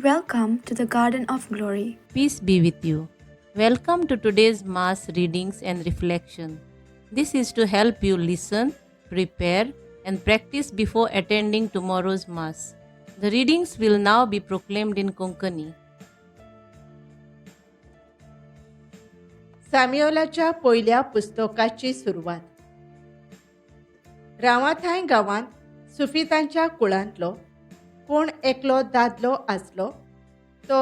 Welcome to the Garden of Glory. Peace be with you. Welcome to today's Mass readings and reflection. This is to help you listen, prepare, and practice before attending tomorrow's Mass. The readings will now be proclaimed in Konkani. सामियोलाच्या पयल्या पुस्तकाची सुरवात. रामाथांय गांवांत सुफितांच्या कुळांतलो कोण एकलो दादलो आसलो, तो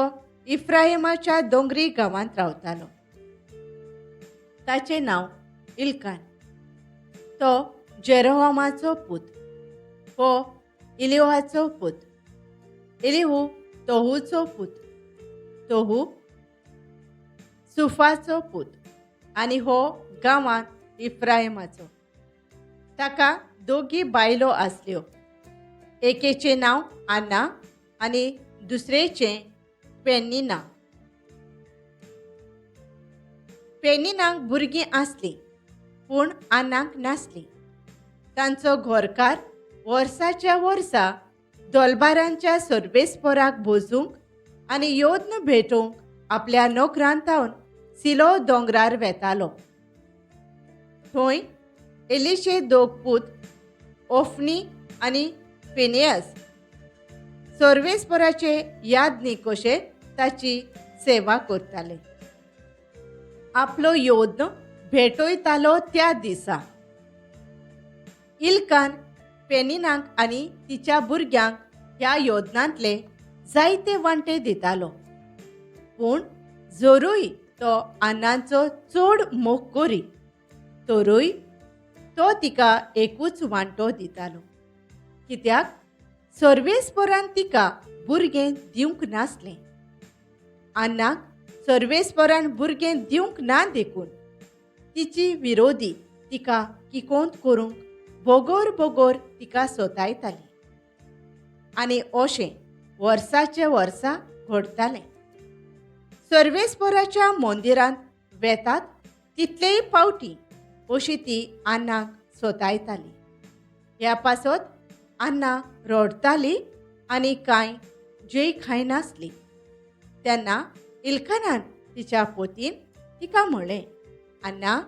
इफ्राहिमाच्या दोंगरी गांवांत रावतालो. ताचें नांव इल्कान. तो जेरोहमाचो पूत, हो इलिहाचो पूत, इलिहू तोहूचो पूत, तोहू सुफाचो पूत आनी हो गांवांत इफ्राहिमाचो. ताका दोगी बायलो आसल्यो, एकेचें नांव आन्ना आनी दुसरेचें पेनिना. पेनिनाक भुरगीं आसलीं पूण आन्नाक नासलीं. तांचो घरकार वर्साच्या वर्सा दोलबारांच्या सर्वेस्पोराक भोजूंक आनी योद्न भेटोवंक आपल्या नोकरांतावन सिलो दोंगरार वेतालो. थंय एलिशे दोग पूत ओफनी आनी फिनियस सर्वेस्पोराचे यादनी कशे ताची सेवा करताले. आपलो योद्न भेटयतालो त्या दिसा इल्कान पेनिनाक आनी तिच्या भुरग्यांक ह्या योदनांतले जायते वांटे दितालो. पूण जरूय तो आन्नाचो चड मोग करी तरूय तो तिका एकूच वांटो दितालो, कित्याक सर्वेस्पोरान तिका भुरगें दिवंक नासलें. आन्नाक सर्वेस्पोरान भुरगें दिवंक ना देखून तिची विरोधी तिका किकोंत करूंक बोगोर बोगोर तिका सोतायताली आनी अशें वर्साचे वर्सा घडतालें. सर्वेस्पोराच्या मंदिरांत वेतात तितलेय पावटी अशी ती आन्नाक सोतायताली. ह्या पासत आन्ना रडताली आनी कांय जेय खायनासली. तेन्ना इल्कानान तिच्या पोतीन तिका म्हणलें, आन्ना,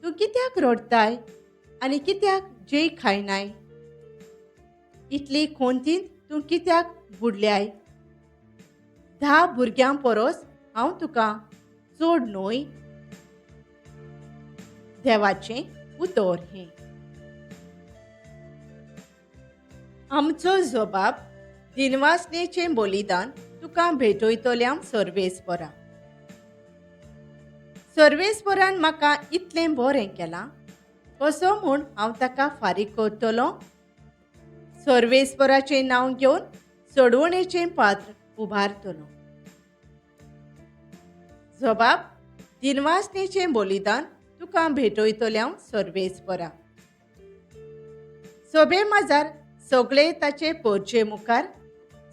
तूं कित्याक रडताय आनी कित्याक जेय खायनाय? इतली खोंतीन तूं कित्याक बुडल्याय? 10 भुरग्यां परस हांव तुका चड न्हय? देवाचें उतर हें. आमचो जबाब दिनवासनेचें बलिदान तुका भेटयतल्या सर्वेस्पोरा. सर्वेस्पोरान म्हाका इतलें बरें केलां, कसो म्हूण हांव ताका फारीक करतलो? सर्वेस्पोराचें नांव घेवन सोडवणेचें पात्र उबारतलो. जबाब दिनवासनेचें बलिदान तुका भेटयतल्या सर्वेस्पोरा. सोबे माजार सगळे ताचे पोरचे मुखार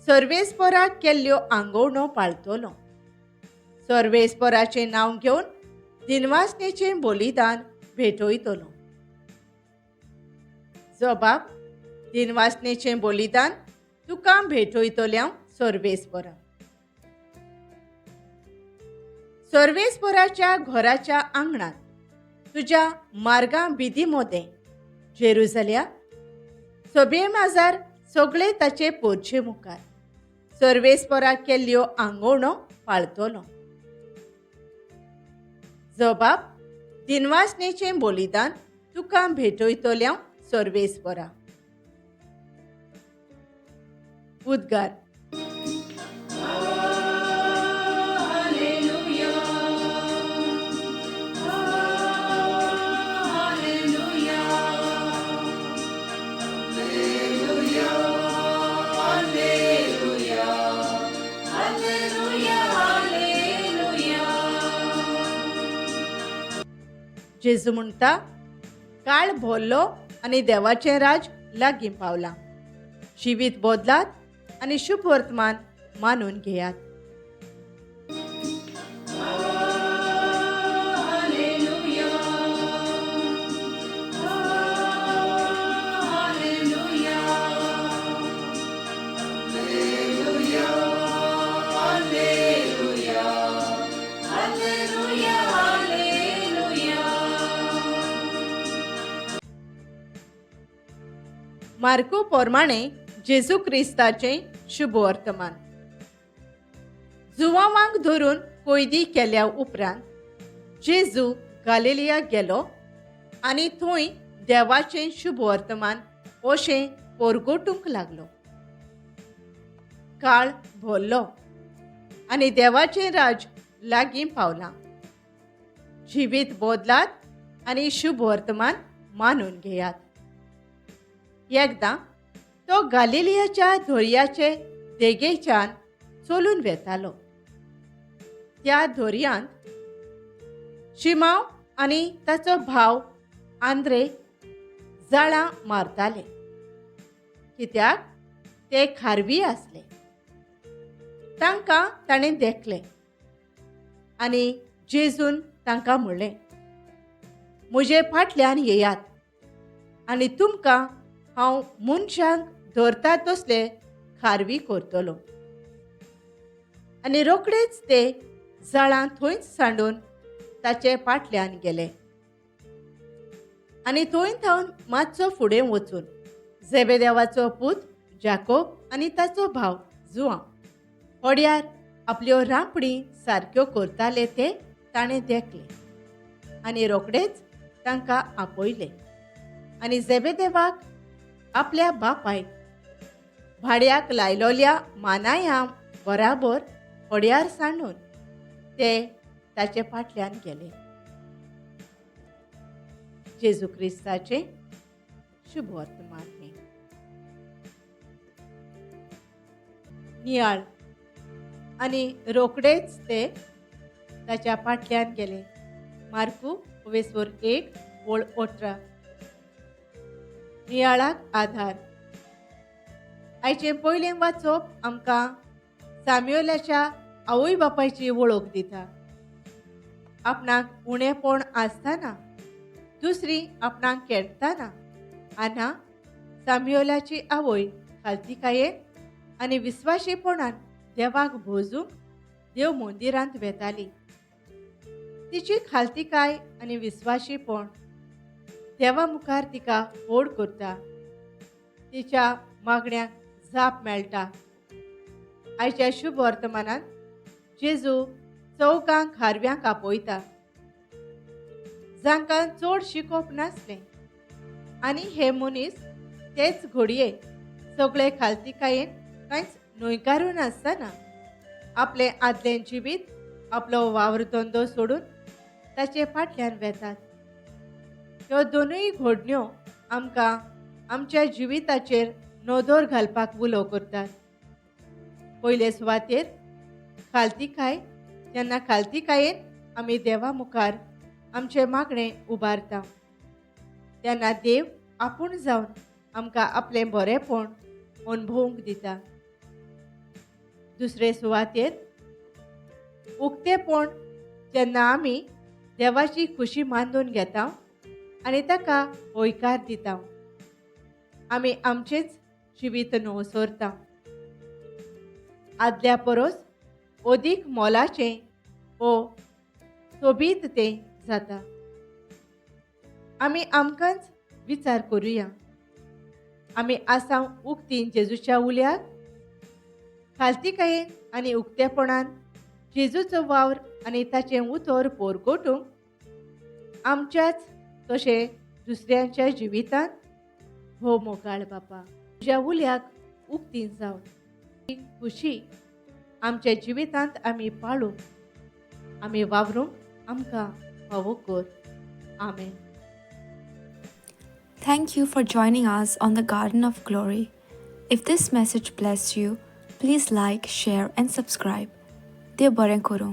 सर्वेस्पोराक केल्ल्यो आंगवणो पाळतलो. सर्वेस्पोराचें नांव घेवन दिनवासनेचें बलिदान भेटयतलो. जबाब दिनवासनेचें बलिदान तुका भेटयतल्या सर्वेस्पोरा. सर्वेस्पोराच्या घराच्या आंगणांत तुज्या मार्गां विधी मोदें जेरुजल्या सोबे माजार सगळे ताचे पोरचे मुखार सर्वेस्पोराक केल्ल्यो आंगवणो पाळतलो. जबाब दिनवासनेचें बलिदान तुका भेटयतल्या सर्वेस्पोरा. उद्गार. जेजू म्हणटा, काळ भरलो आनी देवाचें राज लागीं पावलां. जिवीत बदलात आनी शुभ वर्तमान मानून घेयात. मार्कू पोरमाणें जेजू क्रिस्ताचें शुभ वर्तमान. जुवांवांक धरून कोयदी केल्या उपरांत जेजू गालिलिया गेलो आनी थंय देवाचें शुभ वर्तमान अशें पोरगोटूंक लागलो. काळ भरलो आनी देवाचें राज लागीं पावलां. जिवीत बदलात आनी शुभ वर्तमान मानून घेयात. एकदां तो गालिलियाच्या दर्याचे देगेच्यान चलून वेतालो. त्या दर्यांत शिमांव आनी ताचो भाव आंद्रे जाळां मारताले, कित्याक ते खारवी आसले. तांकां ताणें देखले आनी जेजून तांकां म्हणलें, म्हजे फाटल्यान येयात आनी तुमकां हांव मनशांक धरता तसले खारवी करतलो. आनी रोखडेच ते जाळां थंयच सांडून ताचे फाटल्यान गेले आनी थंय थावन मातसो फुडें वचून जेबेदेवाचो पूत जाकोब आनी ताचो भाव जुआंव होड्यार आपल्यो रांपणी सारक्यो करताले ते ताणें देखले आनी रोखडेच तांकां आपयले आनी जेबेदेवाक आपल्या बापायक भाड्याक लायलोल्या मानायां बराबर होड्यार सांडून ते ताचे फाटल्यान गेले. जेजू क्रिस्ताचें शुभ वर्तमान हें. नियाळ. आनी रोखडेच ते ताच्या फाटल्यान गेले. मार्कू 1:18. नियाळाक आधार. आयचें पयलें वाचप आमकां साम्युएलाच्या आवय बापायची वळख दिता. आपणाक उणेपण आसतना, दुसरी आपणाक केळटाना आना साम्युएलाची आवय खालतीकायेन आनी विस्वाशीपणान देवाक भोजूंक देव मंदिरांत वेताली. तिची खालतीकाय आनी विस्वाशीपण देवा मुखार तिका व्हड करता. तिच्या मागण्याक जाप मेळटा. आयच्या शुभ वर्तमानांत जेजू चौगांक खारव्यांक आपयता, जांकां चड शिकोवप नासलें आनी हे मनीस तेच घडये सगळे खालतीकायेन कांयच न्हयकारून आसतना आपलें आदलें जिवीत, आपलो वावर धंदो सोडून ताचे फाटल्यान वेतात. ह्यो दोनूय घडण्यो आमकां आमच्या जिविताचेर नदर घालपाक उलो करतात. पयले सुवातेर खालतीकाय, जेन्ना खालतीकायेन आमी देवा मुखार आमचें मागणें उबारता तेन्ना देव आपूण जावन आमकां आपलें बरेंपण अणभवूंक दिता. दुसरे सुवातेर उक्तेपण, जेन्ना आमी देवाची खुशी मानून घेता आनी ताका हयकार दिता, आमी आमचेंच जिवीत नवसरता. आदल्या परस अदीक मोलाचें ओ सोबीत तें जाता. आमी आमकांच विचार करुया, आमी आसाव उक्तीन जेजूच्या उल्याक? खालतीकायेन आनी उक्तेपणान जेजूचो वावर आनी ताचें उतर पोरगोटूंक आमच्याच तशें दुसऱ्यांच्या जिवितांत भोव मोगाळ बापा, तुज्या उल्याक उक्तीन जावन खुशी आमच्या जिवितांत आमी पाळूंक, आमी वावरूंक आमकां फावो कर. आमेन. Thank you for joining us on the Garden of Glory. If this message blessed you, please like, share, and subscribe. देव बरें करूं.